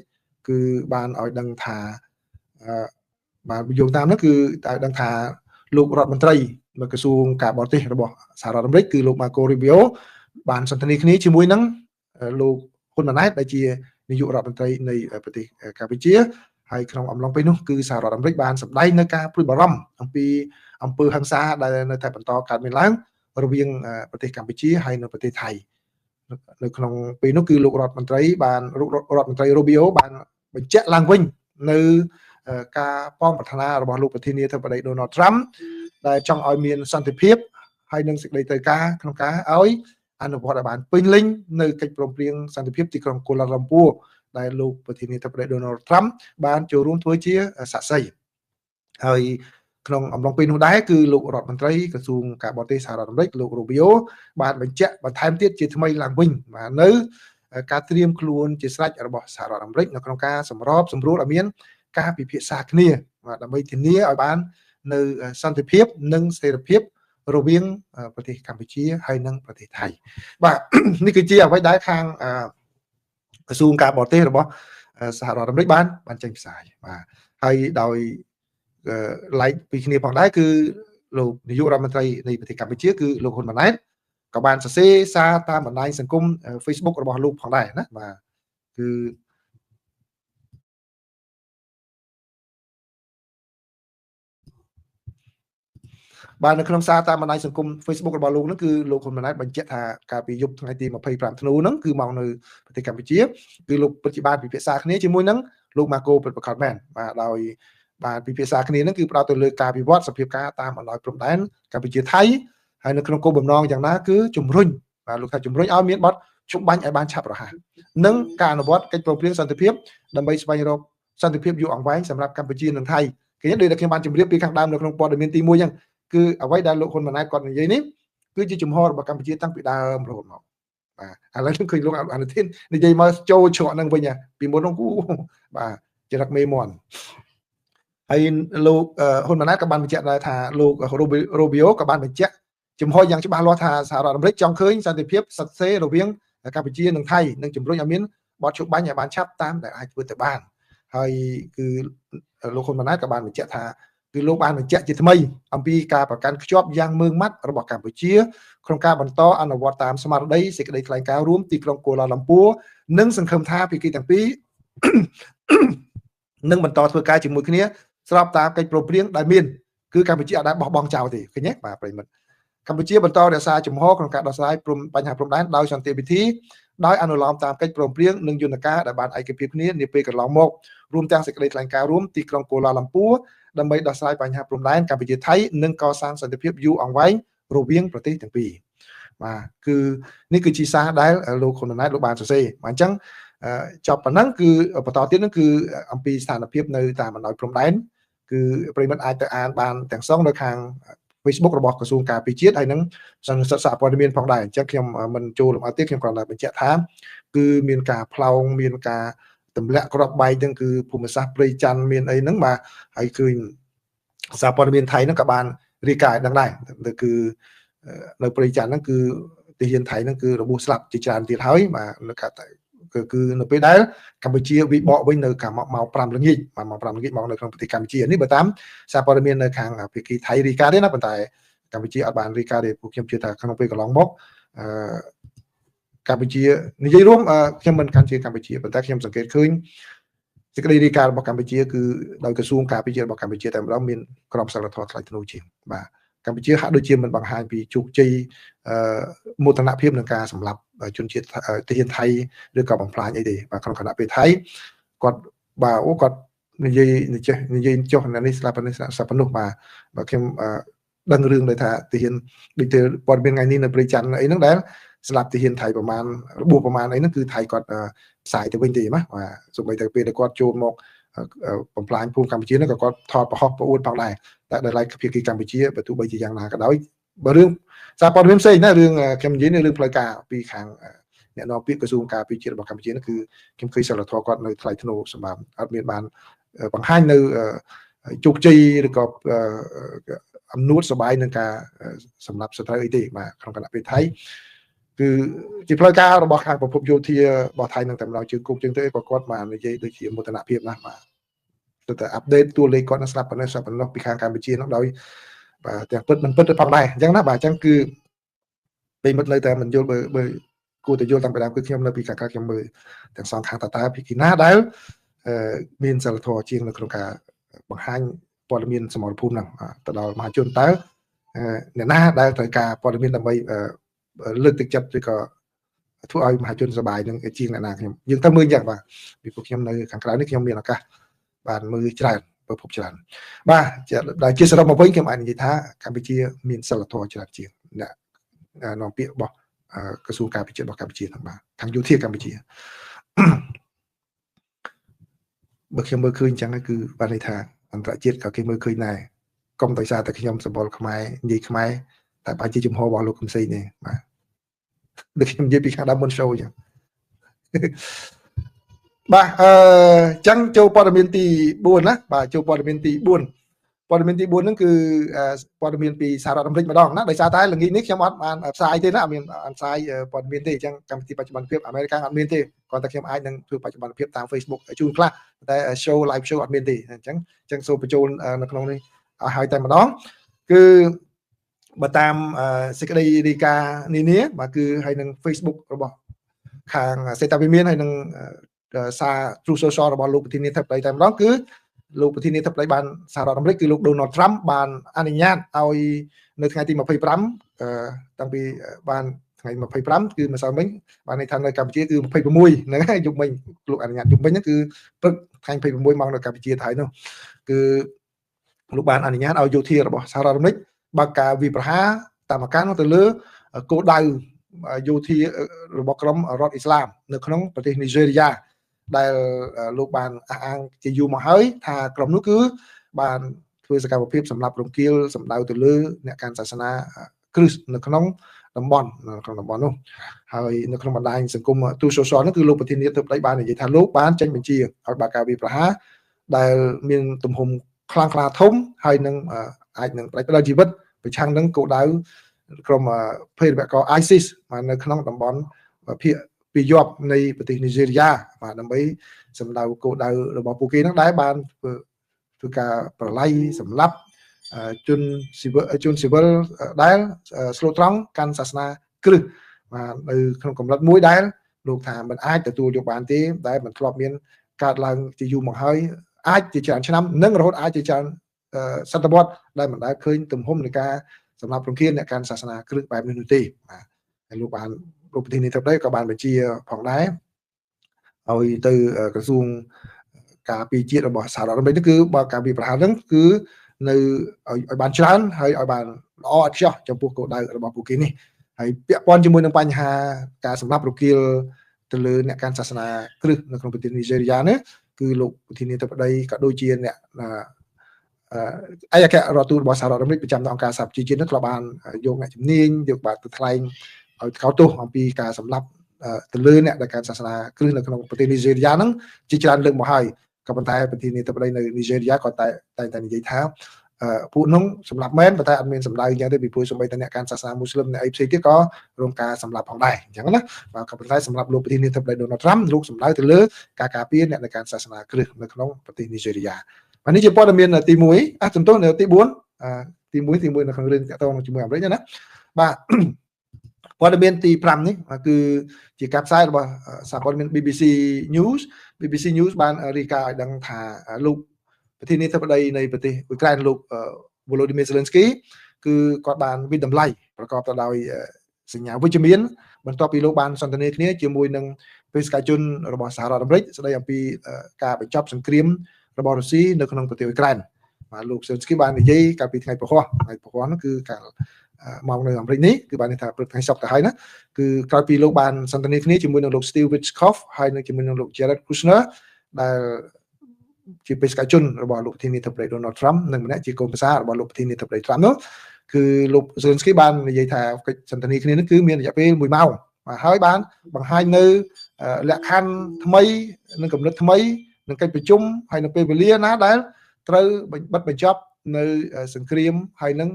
គឺបានឲ្យដឹងថាបាទយោងតាមនោះគឺឲ្យដឹងថាលោករដ្ឋមន្ត្រីនៅក្រសួងការបរទេសរបស់សហរដ្ឋអាមេរិកគឺលោក Marco Rubio បានសន្ទនាគ្នាជាមួយនឹងលោកហ៊ុនម៉ាណែតដែលជានាយករដ្ឋមន្ត្រីនៃប្រទេសកម្ពុជាហើយក្នុងអំឡុងពេលនោះគឺសហរដ្ឋអាមេរិកបានសម្ដែងនៅការព្រួយបារម្ភអំពីអំពើហិង្សាដែលនៅតែបន្តកើតមានឡើងរវាងប្រទេសកម្ពុជាហើយនិងប្រទេសថៃនៅក្នុងពេលនោះគឺលោករដ្ឋមន្ត្រីបានរដ្ឋមន្ត្រី Rubio បានបញ្ជាក់ឡើងវិញនៅការប៉ងប្រាថ្នារបស់លោកប្រធានាធិបតី Donald Trump ដែលចង់ឲ្យមានសន្តិភាពហើយនិងសេចក្តីត្រូវការក្នុងការឲ្យអនុវត្តឲ្យបានពេញលេញនៅកិច្ចព្រមព្រៀងសន្តិភាពទីក្រុងកូឡាឡាំពួរដែលលោកប្រធានាធិបតី Donald Trump បានចូលរួមធ្វើជាសាក្សីហើយក្នុងអំឡុងពេលនោះដែរគឺលោករដ្ឋមន្ត្រីក្រសួងការបរទេសសហរដ្ឋអាមេរិកលោក Rubio បានបញ្ជាក់បន្ថែមទៀតជាថ្មីឡើងវិញបាទនៅការត្រៀមខ្លួនជាស្រេចរបស់សហរដ្ឋអាមេរិកនៅក្នុងការសម្របសម្រួលឲ្យមានការពិភាក្សាគ្នាបាទដើម្បីធានាឲ្យបាននៅសន្តិភាពនិងស្ថិរភាពរវាងប្រទេសកម្ពុជាហើយនិងប្រទេសថៃបាទនេះគឺជាអ្វីដែលខាងក្រសួងការបរទេសរបស់សហរដ្ឋអាមេរិកបានចេញផ្សាយបាទហើយដោយឡែកពីគ្នាផងដែរគឺលោកនាយករដ្ឋមន្ត្រីនៃប្រទេសកម្ពុជាគឺលោកហ៊ុនម៉ាណែតក៏បានសរសេរសារតាមបណ្ដាញសង្គម Facebook របស់លោកផងដែរណាបាទគឺបាទនៅក្នុងសារតាមបណ្ដាញសង្គម Facebook របស់លោកនោះគឺលោកហ៊ុនម៉ាណែតបញ្ជាក់ថាកាលពីយប់ថ្ងៃទី25ធ្នូហ្នឹងគឺមកនៅប្រទេសកម្ពុជាគឺលោកពិតជាបានពិភាក្សាគ្នាជាមួយនឹងលោកម៉ាកូពិតប្រាកដមែនបាទដោយបាទពិភាក្សាគ្នាហ្នឹងគឺផ្ដោតទៅលើការវិវត្តសភាពការតាមបណ្ដោយព្រំដែនកម្ពុជាថៃហើយនៅក្នុងគោលបំណងយ៉ាងណាគឺជំរុញបាទលោកថាជំរុញឲ្យមានបទច្បាញ់ឲ្យបានឆាប់រហ័សនិងការអនុវត្តកិច្ចព្រមព្រៀងសន្តិភាពដើម្បីស្វែងរកសន្តិភាពយូរអង្វែងសម្រាប់កម្ពុជានិងថៃគេដូចដែលខ្ញុំបានជម្រាបពីខាងដើមនៅក្នុងព័ត៌មានទី1ហ្នឹងគឺអ្វីដែលលោកហ៊ុនម៉ាណែតគាត់និយាយនេះគឺជាជំហររបស់កម្ពុជាតាំងពីដើមរហូតមកបាទឥឡូវខ្ញុំឃើញលោកអនុทินនិយាយមកចូលច្រកហ្នឹងវិញពីមុននោះគូបាទចរិតមេមន់ហើយលោកហ៊ុនម៉ាណែតក៏បានបញ្ជាក់ដែរថាលោក Rubio ក៏បានបញ្ជាក់ជំហរយ៉ាងច្បាស់លាស់ថាសហរដ្ឋអាមេរិកចង់ឃើញសន្តិភាពសត្វសេរវាងកម្ពុជានិងថៃនិងជំរុញឲ្យមានបទច្បាញ់ឲ្យបានឆាប់តាមដែលអាចធ្វើទៅបានហើយគឺលោកហ៊ុនម៉ាណែតក៏បានបញ្ជាក់ថាគឺលោកបានបញ្ជាក់ជាថ្មីអំពីការប្រកាន់ខ្ជាប់យ៉ាងម៉ឺងម៉ាត់របស់កម្ពុជាក្នុងការបន្តអនុវត្តតាមស្មារតីសេចក្តីថ្លែងការណ៍រួមទីក្រុងកូឡាឡាំពួរនិងសង្ឃឹមថាភាគីទាំងពីរនឹងបន្តធ្វើការជាមួយគ្នាស្របតាមកិច្ចព្រមព្រៀងដែលមានគឺកម្ពុជាអត់ដែលបោះបង់ចោលទេឃើញទេបាទប្រិយមិត្តកម្ពុជាបន្តរក្សាជំហរក្នុងការដោះស្រាយបញ្ហាព្រំដែនដោយសន្តិវិធីដោយអនុលោមតាមកិច្ចព្រមព្រៀងនិងយន្តការដែលបានឯកភាពគ្នានាពេលកន្លងមករួមទាំងសេចក្តីថ្លែងការណ៍រួមទីក្រុងកូឡាឡាំពួរដើម្បីដោះស្រាយបញ្ហាព្រំដែនកម្ពុជាថៃនិងកសាងសន្តិភាពយូរអង្វែងរវាងប្រទេសទាំងពីរបាទគឺនេះគឺជាសារដែលលោកហ៊ុនម៉ាណែតលោកបានសរសេរបាទអញ្ចឹងចប់ប៉ុណ្ណឹងគឺបន្តទៀតហ្នឹងគឺអំពីស្ថានភាពនៅតាមបណ្ដោយព្រំដែន គឺប្រិយមិត្តអាចទៅអានបានទាំងស្រុងនៅខាង Facebook របស់ក្រសួងការពារជាតិហើយនឹងសន្និសីទសារព័ត៌មានផងដែរអញ្ចឹងខ្ញុំមិនចូលលម្អិតទេខ្ញុំគ្រាន់តែបញ្ជាក់ថាគឺមានការផ្លោងមានការទម្លាក់គ្រាប់បែកហ្នឹងគឺភូមិសាស្ត្រព្រៃច័ន្ទមានអីហ្នឹងបាទហើយឃើញសារព័ត៌មានថៃហ្នឹងក៏បានរាយការណ៍ឲ្យដឹងដែរគឺនៅព្រៃច័ន្ទហ្នឹងគឺទាហានថៃហ្នឹងគឺរបួសស្លាប់ជាច្រើនទៀតហើយបាទនៅកាតែគឺនៅពេលដែលកម្ពុជាវិបកវិញនៅកាម៉ោង5ល្ងាចបាទម៉ោង5ល្ងាចមកនៅក្នុងប្រទេសកម្ពុជានេះបើតាមសារព័ត៌មាននៅខាងភាគីថៃរាយការណ៍ទេណាប៉ុន្តែកម្ពុជាអត់បានរាយការណ៍ទេពួកខ្ញុំជឿថាក្នុងពេលកន្លងមកអឺកម្ពុជានិយាយរួមខ្ញុំមិនកាន់ជាកម្ពុជាប៉ុន្តែខ្ញុំសង្កេតឃើញសេចក្តីរាយការណ៍របស់កម្ពុជាគឺដោយក្រសួងការពារជាតិរបស់កម្ពុជាតែម្ដងមានក្រមសីលធម៌ថ្លៃថ្នូរជាងបាទកម្ពុជាហាក់ដូចជាមិនបង្ហាញពីជោគជ័យមោទនភាពនឹងការសម្លាប់ជនជាតិទាហានថៃឬក៏បំផ្លាញអីទេបាទក្នុងគណៈពេលថៃគាត់បាទអូគាត់និយាយចេះនិយាយចុះនេះស្លាប់នេះស្លាប់នោះបាទបាទខ្ញុំដឹងរឿងដោយថាទាហានដូចទៅព័ត៌មានថ្ងៃនេះនៅព្រៃច័ន្ទអីហ្នឹងដែលស្លាប់ទាហានថៃប្រមាណរបួសប្រមាណអីហ្នឹងគឺថៃគាត់ផ្សាយទៅវិញទេណាបាទសូម្បីតែពេលដែលគាត់ចូលមកបំផ្លាញភូមិកម្ពុជាហ្នឹងក៏គាត់ថតប្រហោះប្រអួតផងដែរតែដោយឡែកភាគីកម្ពុជាបើទោះបីជាយ៉ាងណាក៏ដោយបើរឿងសារព័ត៌មានផ្សេងណារឿងខ្ញុំនិយាយនៅរឿងផ្លូវការពីខាងអ្នកនាំពាក្យក្រសួងការពារជាតិរបស់កម្ពុជាហ្នឹងគឺខ្ញុំឃើញសិលធម៌គាត់នៅថ្លៃថ្នូរសម្រាប់អត់មានបានបង្ហាញនៅជោគជ័យឬក៏អំនួតសบายនឹងការសម្រាប់សត្រូវអីទេបាទក្នុងគណៈពេលថៃគឺជាផ្លូវការរបស់ខាងប្រភពយោធារបស់ថៃនឹងតែម្ដងជើងគុកជើងទៅក៏គាត់បាននិយាយដូចជាមោទនភាពណាស់បាទទៅតែអាប់ដេតតួលេខគាត់នឹងស្លាប់ប៉ុណ្ណេះស្លាប់ប៉ុណ្ណោះពីខាងកម្ពុជានោះដោយបាទទាំងពិតមិនពិតទៅផងដែរអញ្ចឹងណាបាទអញ្ចឹងគឺពេលមិត្តនៅតែមិនយល់បើគួរតែយល់តាំងពីដើមគឺខ្ញុំនៅពីខាងក្រៅខ្ញុំមើលទាំងសងខាងតើភាគីណាដែលមានសិលធម៌ជាងនៅក្នុងការបង្ហាញព័ត៌មានសមរភូមិហ្នឹងទៅដល់មហាជនតើអ្នកណាដែលត្រូវការព័ត៌មានដើម្បីលើកទឹកចិត្តឬក៏ធ្វើឲ្យមហាជនសบายនឹងជាងអ្នកណាខ្ញុំយើងទៅមើលយ៉ាងបាទពីព្រោះខ្ញុំនៅខាងក្រៅនេះខ្ញុំមានឱកាសបានមើលច្រើនប្រភពច្រើនបាទដែលជាសរុបមកវិញខ្ញុំអាចនិយាយថាកម្ពុជាមានសិលធម៌ច្រើនជាងអ្នកនាំពាក្យរបស់ក្រសួងការពារជាតិរបស់កម្ពុជាហ្នឹងបាទខាងយោធាកម្ពុជាបើខ្ញុំមើលឃើញអញ្ចឹងគឺបានន័យថាអន្តរជាតិក៏គេមើលឃើញដែរកុំដោយសារតែខ្ញុំសម្បុរខ្មែរនិយាយខ្មែរតែបានជាជំហររបស់លោកកំសីនេះបាទដូចខ្ញុំនិយាយពីខាងដើមមុន show អញ្ចឹងបាទអញ្ចឹងចូលព័ត៌មានទី4ណាបាទចូលព័ត៌មានទី4ព័ត៌មានទី4ហ្នឹងគឺព័ត៌មានពីសហរដ្ឋអាមេរិកម្ដងណាដោយសារតែល្ងាចនេះខ្ញុំអត់បានផ្សាយទេណាអត់មានផ្សាយព័ត៌មានទេអញ្ចឹងកម្មវិធីបច្ចុប្បន្នភាពអាមេរិកអត់មានទេគ្រាន់តែខ្ញុំអាចនឹងធ្វើបច្ចុប្បន្នភាពតាម Facebook ជូនខ្លះតែ show live show អត់មានទេអញ្ចឹងសូមបញ្ចូលនៅក្នុងនេះឲ្យហើយតែម្ដងគឺបើតាមសេចក្តីរាយការណ៍នានាបាទគឺហើយនឹង Facebook របស់ខាងសេតាវិមានហើយនឹងសារ True Social របស់លោកប្រធានាធិបតីតែម្ដងគឺលោកប្រធានាធិបតីបានសហរដ្ឋអាមេរិកគឺលោក Donald Trump បានអនុញ្ញាតឲ្យនៅថ្ងៃទី25តាំងពីបានថ្ងៃ25គឺម្សិលមិញបានន័យថានៅកម្ពុជាគឺ26ហ្នឹងហើយយប់មិញលោកអនុញ្ញាតយប់មិញហ្នឹងគឺព្រឹកថ្ងៃ26មកនៅកម្ពុជាថៃនោះគឺលោកបានអនុញ្ញាតឲ្យយោធារបស់សហរដ្ឋអាមេរិកបើកការវិប្រហារតាមអាការនោះទៅលើគោលដៅយោធារបស់ក្រុមរដ្ឋអ៊ីស្លាមនៅក្នុងប្រទេសនីហ្សេរីយ៉ាដែលលោកបានអះអាងជាយូរមកហើយថាក្រុមនោះគឺបានធ្វើសកម្មភាពសម្រាប់រំគាលសម្ដៅទៅលើអ្នកកាន់សាសនាគ្រិស្តនៅក្នុងតំបន់ក្នុងតំបន់នោះហើយនៅក្នុងបណ្ដាញសង្គមទូ social នោះគឺលោកប្រធានាធិបតីបាននិយាយថាលោកបានចេញបញ្ជាឲ្យបើកការវិប្រហារដែលមានទំហំខ្លាំងក្លាធំហើយនឹងអាចនឹងផ្ដាច់ផ្ដាល់ជីវិតប្រឆាំងនឹងគោលដៅក្រុមភេរវករ ISIS បាទនៅក្នុងតំបន់ភាគពាយ័ព្យនៃប្រទេសនីហ្សេរីយ៉ាបាទដើម្បីសម្ដៅគោលដៅរបស់ពួកគេហ្នឹងដែរបានធ្វើការប្រល័យសម្លាប់ជនស៊ីវិលដែលស្លូតត្រង់កាន់សាសនាគ្រឹះបាទនៅក្នុងកម្រិតមួយដែលលោកថាមិនអាចទទួលយកបានទេដែលមិនធ្លាប់មានកើតឡើងជាយូរមកហើយអាចជាច្រើនឆ្នាំនិងរហូតអាចជាច្រើនសតវត្សដែលមិនដែលឃើញទំហំនៃការសម្រាប់រង្គាលអ្នកកាន់សាសនាគ្រឹះបែបនេះនោះទេបាទហើយលោកបានលោកប្រធានាធិបតីក៏បានបញ្ជាផងដែរឲ្យទៅក្រសួងការពារជាតិរបស់សហរដ្ឋអាមេរិកនេះគឺបើការពារប្រហារហ្នឹងគឺនៅឲ្យបានច្រើនហើយឲ្យបានល្អឥតខ្ចោះចំពោះគោលដៅរបស់ពួកគេនេះហើយពាក់ព័ន្ធជាមួយនឹងបញ្ហាការសម្រាប់រង្គាលទៅលើអ្នកកាន់សាសនាគ្រឹះនៅក្នុងប្រទេសនីហ្សេរីយ៉ានេះគឺលោកប្រធានាធិបតីក៏ដូចជាអ្នក ឯកអគ្គរដ្ឋទូតរបស់សហរដ្ឋអាមេរិកប្រចាំនៅអង្គការសហប្រជាជាតិនោះធ្លាប់បានយកអ្នកជំនាញយកបាទទៅថ្លែងឲ្យថ្កោលទោសអំពីការសម្លាប់ទៅលើអ្នកដែលកាន់សាសនាគ្រិស្តនៅក្នុងប្រទេសនីហ្សេរីយ៉ាហ្នឹងជាច្រើនលើកមកហើយក៏ប៉ុន្តែប្រធានាធិបតីនៅនីហ្សេរីយ៉ាក៏តែតែនិយាយថាពួកនោះសម្លាប់មែនប៉ុន្តែអត់មានសម្ដៅអញ្ចឹងទេពីព្រោះសូម្បីតែអ្នកកាន់សាសនាមូស្លឹមអ្នកអីផ្សេងទៀតក៏រងការសម្លាប់ផងដែរអញ្ចឹងណាបាទក៏ប៉ុន្តែសម្រាប់លោកប្រធានាធិបតីដូណាល់ត្រាំលោកសម្ដៅទៅលើការការពារអ្នកដែលកាន់សាសនាគ្រិស្តនៅក្នុងប្រទេសនីហ្សេរីយ៉ាបាទនេះជាព័ត៌មានទី1អះសំទោសនៅទី4ទី1ទី1នៅក្នុងរឿងតាក់ទងជាមួយអាមេរិកណាបាទព័ត៌មានទី5នេះគឺជាការផ្សាយរបស់សារព័ត៌មាន BBC News BBC News បានរាយការណ៍ឲ្យដឹងថាលោកប្រធានាធិបតីនៃប្រទេសអ៊ុយក្រែនលោក Volodymyr Zelensky គឺគាត់បានវិតម្លៃប្រកបទៅដោយសញ្ញាវិជ្ជមានបន្ទាប់ពីលោកបានសន្ទនាគ្នាជាមួយនឹងបេសកជនរបស់សហរដ្ឋអាមេរិកស្ដីអំពីការបញ្ចប់សង្គ្រាមរបស់រុស្ស៊ីនៅក្នុងប្រទេសអ៊ុយក្រែនបាទលោក Zelensky បាននិយាយកាលពីថ្ងៃពហុថ្ងៃពហុនោះគឺកាលមកនៅអាមេរិកនេះគឺបានន័យថាព្រឹកថ្ងៃសុក្រទៅហើយណាគឺក្រោយពីលោកបានសន្ទនាគ្នាជាមួយនឹងលោក Steve Witkoff ហើយនឹងជាមួយនឹងលោក Jared Kushner ដែលជាបេសកជនរបស់លោកប្រធានាធិបតី Donald Trump និងម្នាក់ជាកូនប្រសាររបស់លោកប្រធានាធិបតី Trump នោះគឺលោក Zelensky បាននិយាយថាកិច្ចសន្ទនាគ្នានេះគឺមានរយៈពេល1ម៉ោងបាទហើយបានបង្ហាញនៅលក្ខខណ្ឌថ្មីនិងគំនិតថ្មីនិងកិច្ចប្រជុំហើយនៅពេលវេលាណាដែលត្រូវបិទបញ្ចប់នៅសង្គ្រាមហើយនឹង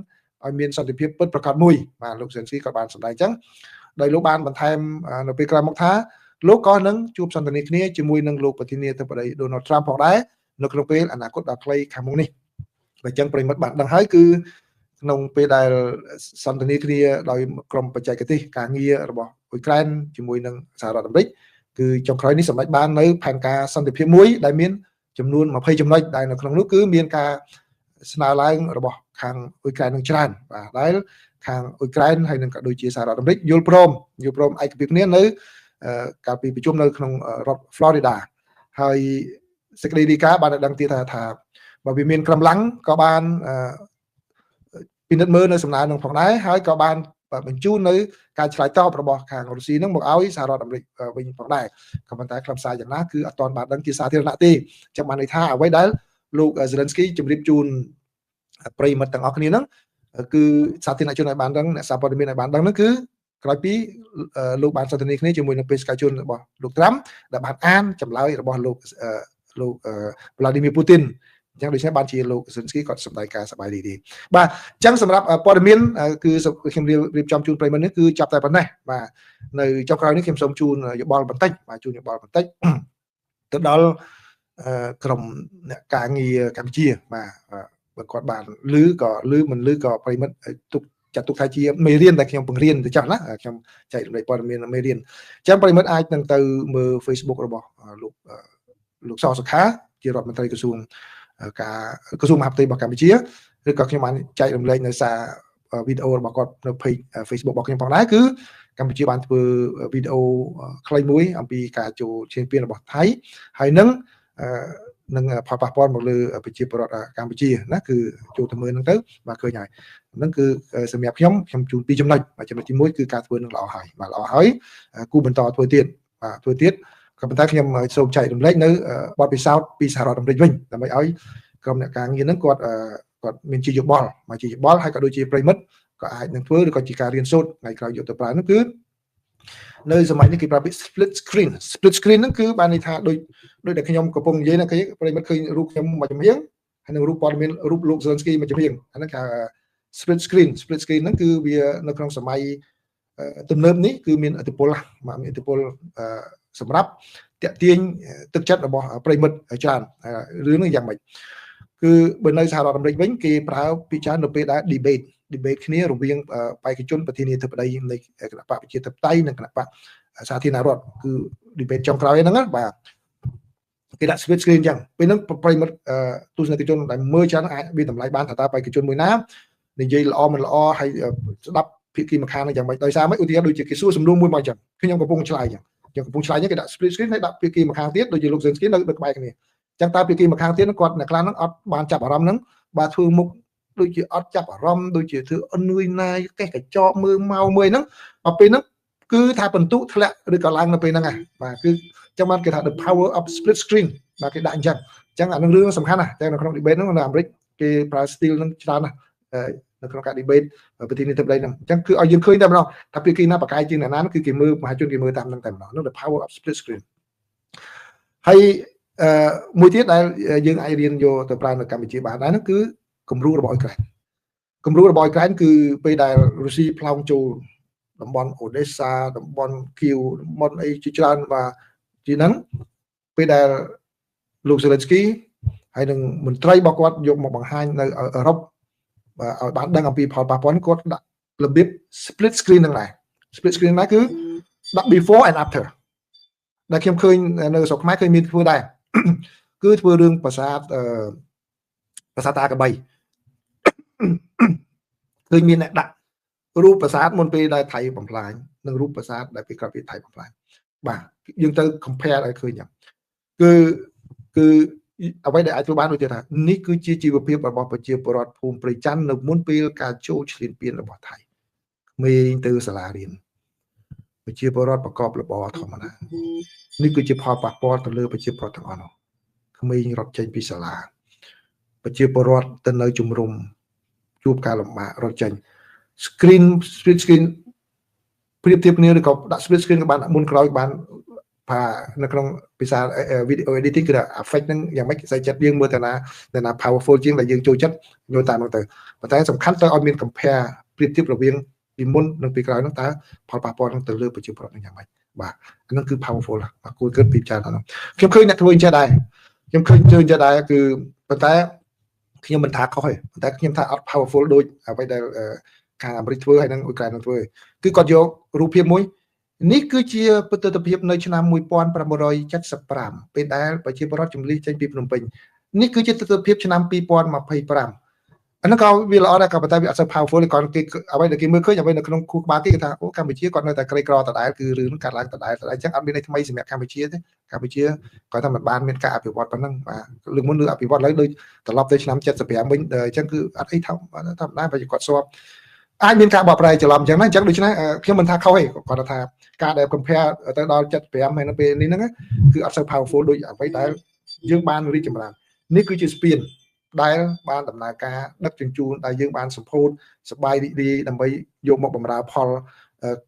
ឲ្យមានសន្តិភាពពិតប្រាកដមួយបាទលោក Zelensky ក៏បានសម្ដែងអញ្ចឹងដោយលោកបានបន្ថែមនៅពេលក្រោយមកថាលោកក៏នឹងជួបសន្ទនាគ្នាជាមួយនឹងលោកប្រធានាធិបតី Donald Trump ផងដែរនៅក្នុងពេលអនាគតដ៏ខ្លីខាងមុខនេះបើអញ្ចឹងប្រិមិត្តបានដឹងហើយគឺក្នុងពេលដែលសន្ទនាគ្នាដោយក្រុមបច្ចេកទេសការងាររបស់អ៊ុយក្រែនជាមួយនឹងសហរដ្ឋអាមេរិកគឺចុងក្រោយនេះសម្រេចបាននៅផែនការសន្តិភាពមួយដែលមានចំនួន20ចំណុចដែលនៅក្នុងនោះគឺមានការស្នើឡើងរបស់ខាងអ៊ុយក្រែននឹងច្រើនបាទដែលខាងអ៊ុយក្រែនហើយនឹងក៏ដូចជាសហរដ្ឋអាមេរិកយល់ព្រមឯកភាពគ្នានៅកាលពីប្រជុំនៅក្នុងរដ្ឋ Florida ហើយសេចក្តីរាយការណ៍បានដឹងទៀតថាបើវាមានក្រំឡាំងក៏បានពិនិត្យមើលនៅសំណើនឹងផងដែរហើយក៏បានបញ្ជូននៅការឆ្លើយតបរបស់ខាងរុស្ស៊ីនឹងមកឲ្យសហរដ្ឋអាមេរិកវិញផងដែរក៏ប៉ុន្តែខ្លឹមសារយ៉ាងណាគឺអត់ទាន់បានដឹងជាសាធារណៈទេអញ្ចឹងបានន័យថាអ្វីដែលលោក Zelensky ជម្រាបជូនប្រិយមិត្តទាំងអស់គ្នាហ្នឹងគឺសាធារណជនឲ្យបានដឹងអ្នកសារព័ត៌មានឲ្យបានដឹងហ្នឹងគឺក្រោយពីលោកបានសន្ទនាគ្នាជាមួយនឹងបេសកជនរបស់លោកត្រាំដែលបានអានចម្លើយរបស់លោក Vladimir Putin អញ្ចឹងដូច្នេះបានជាលោក Zelensky គាត់សម្ដែងការសប្បាយរីករាយបាទអញ្ចឹងសម្រាប់ព័ត៌មានគឺខ្ញុំរៀបចំជូនប្រិយមិត្តនេះគឺចាប់តែប៉ុណ្ណេះបាទនៅចុងក្រោយនេះខ្ញុំសូមជូនយោបល់បន្តិចបាទជូនយោបល់បន្តិចទៅដល់ក្រុមអ្នកការងារកម្ពុជាបាទបើគាត់បានឮក៏ឮមិនឮក៏ប្រិមិត្តទុកចាត់ទុកថាជាមេរៀនដែលខ្ញុំបង្រៀនទៅចោះណាខ្ញុំចែករំលែកព័ត៌មានមេរៀនអញ្ចឹងប្រិមិត្តអាចនឹងទៅមើល Facebook របស់លោកសសុខាជារដ្ឋមន្ត្រីក្រសួងការក្រសួងមហាផ្ទៃរបស់កម្ពុជាឬក៏ខ្ញុំបានចែករំលែកនៅសារវីដេអូរបស់គាត់នៅ page Facebook របស់ខ្ញុំផងដែរគឺកម្ពុជាបានធ្វើវីដេអូខ្លីមួយអំពីការចូលឈ្លានពានរបស់ថៃហើយនឹងផលប៉ះពាល់មកលើប្រជាពលរដ្ឋកម្ពុជាណាគឺចូលទៅមើលហ្នឹងទៅបាទឃើញហើយហ្នឹងគឺសម្រាប់ខ្ញុំជូនពីរចំណុចបាទចំណុចទី1គឺការធ្វើនឹងល្អហើយបាទល្អហើយគូបន្តធ្វើទៀតបាទធ្វើទៀតក៏ប៉ុន្តែខ្ញុំសូមចែករំលែកនៅបទពិសោធន៍ពីសហរដ្ឋអាមេរិកវិញដើម្បីឲ្យក្រុមអ្នកការងារហ្នឹងគាត់មានជាយោបល់មកជាយោបល់ហើយក៏ដូចជាប្រិមិត្តក៏អាចនឹងធ្វើឬក៏ជាការរៀនសូត្រថ្ងៃក្រោយយកទៅប្រើនោះគឺនៅសម័យនេះគេប្រើពាក្យ split screen split screen ហ្នឹងគឺបានន័យថាដូចដែលខ្ញុំកំពុងនិយាយហ្នឹងគេប្រិមិត្តឃើញរូបខ្ញុំមួយចំហៀងហើយនឹងរូបព័ត៌មានរូបលោក Zelensky មួយចំហៀងអាហ្នឹងគេ split screen split screen ហ្នឹងគឺវានៅក្នុងសម័យទំនើបនេះគឺមានឥទ្ធិពលបាទមានឥទ្ធិពលសម្រាប់តាក់ទាញទឹកចិត្តរបស់ប្រិមិត្តច្រើនរឿងនេះយ៉ាងម៉េចគឺបើនៅសហរដ្ឋអាមេរិកវិញគេប្រើពិចារនៅពេលដែល debate គ្នារវាងបេក្ខជនប្រធានាធិបតីនៃគណៈបកប្រជាធិបតេយ្យនិងគណៈបកសាធារណរដ្ឋគឺ debate ចុងក្រោយហ្នឹងណាបាទគេដាក់ split screen អញ្ចឹងពេលហ្នឹងប្រិមិត្តទស្សនិកជនដែលមើលច្រើនអាចវាតម្លៃបានថាតើបេក្ខជនមួយណានិយាយល្អមិនល្អហើយស្ដាប់ភាគីម្ខាងហ្នឹងយ៉ាងម៉េចដោយសារម៉េចឧទាហរណ៍ដូចជាគេសួរសំណួរមួយមកអញ្ចឹងខ្ញុំកំពុងឆ្លើយអញ្ចឹងខ្ញុំកំពុងឆ្លើយគេដាក់ split screen ហើយដាក់ភាគីម្ខាងទៀតដូចជាលោក Zelensky នៅក្បែរគ្នាអញ្ចឹងតើភាគីម្ខាងទៀតគាត់អ្នកខ្លះហ្នឹងអត់បានចាប់អារម្មណ៍ហ្នឹងបាទធ្វើមុខដូចជាអត់ចាប់អារម្មណ៍ដូចជាធ្វើអនឿយណាយកេះកញ្ចក់មើលមកមើលហ្នឹងដល់ពេលហ្នឹងគឺថាបន្ទុកធ្លាក់ឬក៏ឡើងនៅពេលហ្នឹងហ่ะបាទគឺចឹងបានគេថា the power of split screen បាទគេដាក់អញ្ចឹងអញ្ចឹងអានឹងរឿងសំខាន់ណាស់តែនៅក្នុង debate ហ្នឹងនៅអាមេរិកគេ គេប្រើ style ហ្នឹងច្រើនណាស់នៅក្នុងការ debate ប្រធានាធិបតីហ្នឹងអញ្ចឹងគឺឲ្យយើងឃើញតែម្ដងថាភាគីណាបកកាយជាងអ្នកណាគឺគេមើលមហាជនគេមើលតាមហ្នឹងតែម្ដងនោះ the power of split screen ហើយអឺមួយទៀតដែលយើងអាចរៀនយកទៅប្រើនៅកម្ពុជាបានដែរហ្នឹងគឺគំរូរបស់អ៊ុយក្រែនគំរូរបស់អ៊ុយក្រែនគឺពេលដែលរុស្ស៊ីផ្លោងចូលតំបន់អូដេសាតំបន់គៀវតំបន់អីជាច្រើនបាទជាហ្នឹងពេលដែលលោកសេលិនស្គីហើយនឹងមន្ត្រីរបស់គាត់យកមកបង្ហាញនៅអឺរ៉ុបបាទឲ្យបានដឹងអំពីផលប៉ះពាល់គាត់ដាក់របៀប split screen ហ្នឹងដែរ split screen ហ្នឹងគឺដាក់ before and after ដែលខ្ញុំឃើញនៅស្រុកខ្មែរឃើញមានធ្វើដែរគឺធ្វើរឿងប្រាសាទអឺប្រាសាទតាក្របីឃើញមានអ្នកដាក់រូបប្រាសាទមុនពេលដែលថៃបំផ្លាញនិងរូបប្រាសាទដែលពេលក្រោយពីថៃបំផ្លាញបាទយើងទៅ compare ឲ្យឃើញចឹងគឺគឺអ្វីដែលអាចធ្វើបានដូចជាថានេះគឺជាជីវភាពរបស់ប្រជាពលរដ្ឋភូមិព្រៃច័ន្ទនៅមុនពេលការចូលឈ្លានពានរបស់ថៃក្មេងទៅសាលារៀនប្រជាពលរដ្ឋប្រកបរបរធម្មតានេះគឺជាផលប៉ះពាល់ទៅលើប្រជាពលរដ្ឋទាំងអស់នោះក្មេងរត់ចេញពីសាលាប្រជាពលរដ្ឋទៅនៅជំរំជួបការលំបាករត់ចេញ screen split screen ប្រៀបធៀបគ្នាឬក៏ដាក់ split screen ក៏បានមុនក្រោយក៏បានថានៅក្នុងភាសា video editing គឺថា effect ហ្នឹងយ៉ាងម៉េចស្អីចិត្តយើងមើលទៅណាទៅណា powerful ជាងដែលយើងចូលចិត្តយកតាមហ្នឹងទៅប៉ុន្តែសំខាន់ទៅឲ្យមាន compare ប្រៀបធៀបរវាងពីមុននិងពីក្រោយហ្នឹងតើផលប៉ះពាល់ហ្នឹងទៅលើប្រជាពលរដ្ឋហ្នឹងយ៉ាងម៉េចបាទអាហ្នឹងគឺ powerful បាទគួរគិតពីចារហ្នឹងខ្ញុំឃើញអ្នកធ្វើអញ្ចឹងដែរខ្ញុំឃើញធ្វើអញ្ចឹងដែរគឺប៉ុន្តែខ្ញុំមិនថាខុសទេប៉ុន្តែខ្ញុំថាអត់ powerful ដូចអ្វីដែលខាងអាមេរិកធ្វើហើយនិងអ៊ុយក្រែននឹងធ្វើគឺគាត់យករូបភាពមួយនេះគឺជាពុទ្ធភាពនៅឆ្នាំ1975ពេលដែលប្រជាពលរដ្ឋជំលះចេញពីភ្នំពេញនេះគឺជាទស្សនភាពឆ្នាំ2025អានោះក៏វាល្អដែរក៏ប៉ុន្តែវាអត់សូវ powerful ទេគាត់គេអ្វីដែលគេមើលឃើញអ្វីនៅក្នុងខួរក្បាលគេគេថាអូកម្ពុជាគាត់នៅតែក្រីក្រដដែលគឺរឿងកាត់ឡើងដដែលដដែលអញ្ចឹងអត់មានអីថ្មីសម្រាប់កម្ពុជាទេកម្ពុជាគាត់ថាមិនបានមានការអភិវឌ្ឍប៉ុណ្ណឹងបាទលើកមុនលើអភិវឌ្ឍឡើយដូចត្រឡប់ទៅឆ្នាំ75វិញអញ្ចឹងគឺអត់អីធម្មធម្មតាបើគាត់ស្របអាចមានការបកប្រែច្រឡំអញ្ចឹងណាអញ្ចឹងដូច្នេះខ្ញុំមិនថាខុសទេគាត់ថាការដែល compare ទៅដល់75ហើយនៅពេលនេះហ្នឹងគឺអត់សូវ powerful ដូចអ្វីដែលយើងបានរីកចម្រើននេះគឺជាស្ពានដែលបានដំណើរការដឹកជញ្ជូនដែលយើងបានសម្ពោធសបាយរីករាយដើម្បីយកមកបម្រើផល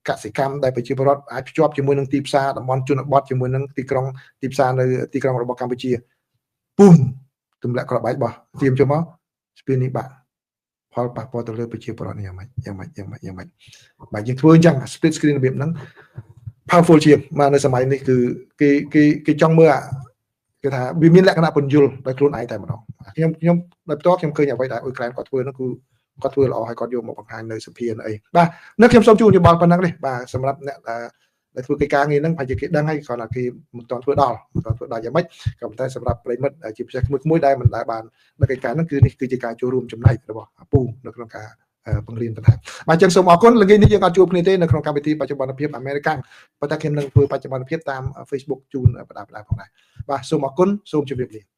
កសិកម្មដែលប្រជាពលរដ្ឋអាចភ្ជាប់ជាមួយនឹងទីផ្សារតំបន់ជនបទជាមួយនឹងទីក្រុងទីផ្សារនៅទីក្រុងរបស់កម្ពុជាពុំទម្លាក់ក្របបែកបោះទៀមចុះមកស្ពាននេះបាក់ផលប៉ះពាល់ទៅលើប្រជាពលរដ្ឋយ៉ាងម៉េចយ៉ាងម៉េចយ៉ាងម៉េចយ៉ាងម៉េចបាទយើងធ្វើអញ្ចឹង split screen របៀបហ្នឹង powerful ជាងបាទនៅសម័យនេះគឺគេគេគេចង់មើលគេថាវាមានលក្ខណៈពន្យល់ដោយខ្លួនឯងតែម្ដងខ្ញុំខ្ញុំដោយផ្ទាល់ខ្ញុំឃើញអ្វីដែលអ៊ុយក្រែនគាត់ធ្វើនោះគឺគាត់ធ្វើល្អហើយគាត់យកមកបង្ហាញនៅសភាអីបាទនៅខ្ញុំសូមជូនយោបល់ប៉ុណ្ណឹងនេះបាទសម្រាប់អ្នកដែលធ្វើកិច្ចការងារហ្នឹងប្រហែលជាគេដឹងហើយគ្រាន់តែគេមិនទាន់ធ្វើដល់មិនទាន់ធ្វើដល់យ៉ាងម៉េចក៏ប៉ុន្តែសម្រាប់ប្រិមិត្តជាពិសេសក្មួយៗដែលមិនដែលបាននៅកិច្ចការហ្នឹងគឺនេះគឺជាការចូលរួមចំណែករបស់អាពូនៅក្នុងការបង្រៀនបន្ថែមបាទអញ្ចឹងសូមអរគុណល្ងាចនេះយើងអត់ជួបគ្នាទេនៅក្នុងកម្មវិធីបច្ចុប្បន្នភាពអាមេរិកប៉ុន្តែខ្ញុំនឹងធ្វើបច្ចុប្បន្នភាពតាម Facebook ជូនបដាបដាផងដែរបាទសូមអរគុណសូមជម្រាបលា។